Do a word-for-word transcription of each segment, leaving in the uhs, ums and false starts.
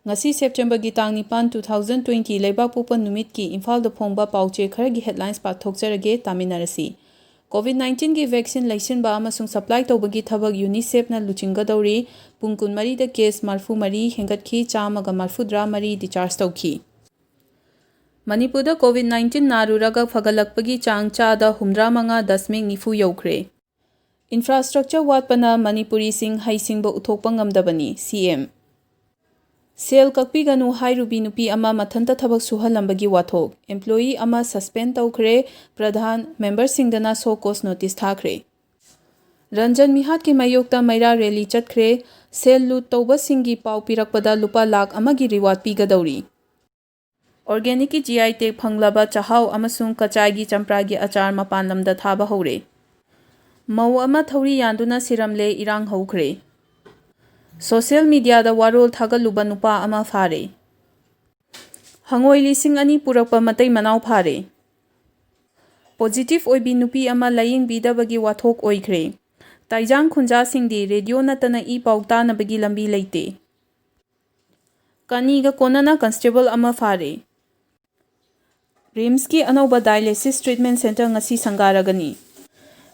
ꯉꯁꯤ ꯁꯦꯞꯇꯦꯝꯕꯔꯒꯤ ꯇꯥꯡ ꯅꯤꯄꯥꯟ, two thousand twenty, ꯂꯩꯕꯥꯛꯄꯣꯛꯄ ꯅꯨꯃꯤꯠꯀꯤ ꯏꯝꯐꯥꯜꯗ ꯐꯣꯡꯕ ꯄꯥꯎꯆꯦ ꯈꯔꯒꯤ headlines ꯄꯥꯊꯣꯛꯆꯔꯒꯦ, ꯇꯥꯃꯤꯟꯅꯔꯁꯤ꯫ COVID nineteen ꯒꯤ vaccine ꯂꯩꯁꯤꯟꯕ ꯑꯃꯁꯨꯡ supply ꯇꯧꯕꯒꯤ ꯊꯕꯛ UNICEF ꯅ ꯂꯨꯆꯤꯡꯒꯗꯧꯔꯤ꯫ ꯄꯨꯡ ꯀꯨꯟꯃꯔꯤꯗ case ꯃꯔꯤꯐꯨ ꯃꯔꯤ ꯍꯦꯟꯒꯠꯈꯤ, ꯆꯥꯝꯃꯒ ꯃꯔꯤꯐꯨꯇꯔꯥ ꯃꯔꯤ discharge ꯇꯧꯈꯤ꯫ ꯃꯅꯤꯄꯨꯔꯗ COVID nineteen ꯅꯥꯔꯨꯔꯒ ꯐꯒꯠꯂꯛꯄꯒꯤ ꯆꯥꯡ ꯆꯥꯗ ꯍꯨꯝꯗ꯭ꯔꯥ ꯃꯉꯥ ꯗꯁꯃꯤꯛ ꯅꯤꯐꯨ ꯌꯧꯈ꯭ꯔꯦ꯫ Infrastructure ꯋꯥꯠꯄꯅ ꯃꯅꯤꯄꯨꯔꯤꯁꯤꯡ ꯍꯩꯁꯤꯡꯕ ꯎꯠꯊꯣꯛꯄ ꯉꯝꯗꯕꯅꯤ, CM꯫ ꯁꯦꯜ ꯀꯛꯄꯤꯒꯅꯨ ꯍꯥꯏꯔꯨꯕꯤ ꯅꯨꯄꯤ ꯑꯃ ꯃꯊꯟꯇ ꯊꯕꯛ ꯁꯨꯍꯜꯂꯝꯕꯒꯤ ꯋꯥꯊꯣꯛ꯫ Employee ꯑꯃ suspend ꯇꯧꯈ꯭ꯔꯦ꯫ ꯄ꯭ꯔꯙꯥꯟ, member ꯁꯤꯡꯗꯅ show cause notice ꯊꯥꯈ꯭ꯔꯦ꯫ ꯔꯟꯖꯟ ꯃꯤꯍꯥꯠꯀꯤ ꯃꯥꯌꯣꯛꯇ ꯃꯩꯔꯥ rally ꯆꯠꯈ꯭ꯔꯦ꯫ ꯁꯦꯜ ꯂꯨꯠ ꯇꯧꯕꯁꯤꯡꯒꯤ ꯄꯥꯎ ꯄꯤꯔꯛꯄꯗ ꯂꯨꯄꯥ ꯂꯥꯈ ꯑꯃꯒꯤ reward ꯄꯤꯒꯗꯧꯔꯤ꯫ Organic ꯀꯤ G I tag ꯐꯪꯂꯕ ꯆꯥꯍꯥꯎ ꯑꯃꯁꯨꯡ ꯀꯆꯥꯏꯒꯤ ꯆꯝꯄ꯭ꯔꯥꯒꯤ ꯑꯆꯥꯔ ꯃꯄꯥꯟ ꯂꯝꯗ ꯊꯥꯕ ꯍꯧꯔꯦ꯫ ꯃꯧ ꯑꯃ ꯊꯧꯔꯤ ꯌꯥꯟꯗꯨꯅ ꯁꯤꯔꯝꯂꯦ, ꯏꯔꯥꯡ ꯍꯧꯈ꯭ꯔꯦ꯫ Social media ꯗ ꯋꯥꯔꯣꯜ ꯊꯥꯒꯠꯂꯨꯕ ꯅꯨꯄꯥ ꯑꯃ ꯐꯥꯔꯦ꯫ ꯍꯉꯣꯏ ꯂꯤꯁꯤꯡ ꯑꯅꯤ ꯄꯨꯔꯛꯄ ꯃꯇꯩ ꯃꯅꯥꯎ ꯐꯥꯔꯦ꯫ Positive ꯑꯣꯏꯕꯤ ꯅꯨꯄꯤ ꯑꯃ ꯂꯥꯌꯦꯡꯕꯤꯗꯕꯒꯤ ꯋꯥꯊꯣꯛ ꯑꯣꯏꯈ꯭ꯔꯦ꯫ ꯇꯥꯏꯖꯥꯡ ꯈꯨꯟꯖꯥꯁꯤꯡꯗꯤ radio ꯅꯠꯇꯅ ꯏ ꯄꯥꯎ ꯇꯥꯅꯕꯒꯤ ꯂꯝꯕꯤ ꯂꯩꯇꯦ꯫ ꯀꯅꯤꯒ ꯀꯣꯟꯅꯅ constable ꯑꯃ ꯐꯥꯔꯦ꯫ RIMS ꯀꯤ ꯑꯅꯧꯕ dialysis treatment center ꯉꯁꯤ ꯁꯪꯒꯥꯔꯒꯅꯤ꯫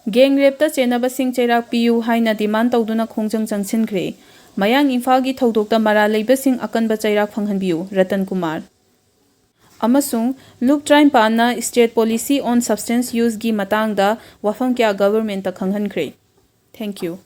Gang rape ꯇ ꯆꯦꯟꯅꯕꯁꯤꯡ ꯆꯩꯔꯥꯛ ꯄꯤꯌꯨ ꯍꯥꯏꯅ demand ꯇꯧꯗꯨꯅ ꯈꯣꯡꯖꯪ ꯆꯪꯁꯤꯟꯈ꯭ꯔꯦ꯫ ꯃꯌꯥꯡ ꯏꯝꯐꯥꯜꯒꯤ ꯊꯧꯗꯣꯛꯇ ꯃꯔꯥꯜ ꯂꯩꯕꯁꯤꯡ ꯑꯀꯟꯕ ꯆꯩꯔꯥꯛ ꯐꯪꯍꯟꯕꯤꯌꯨ, ꯔꯇꯟ ꯀꯨꯃꯥꯔ꯫ ꯑꯃꯁꯨꯡ ꯂꯨꯞ ꯇꯔꯥꯅꯤꯄꯥꯟꯅ state policy on substance use ꯒꯤ ꯃꯇꯥꯡꯗ ꯋꯥꯐꯝ ꯀꯌꯥ government ꯇ ꯈꯪꯍꯟꯈ꯭ꯔꯦ꯫ Thank you꯫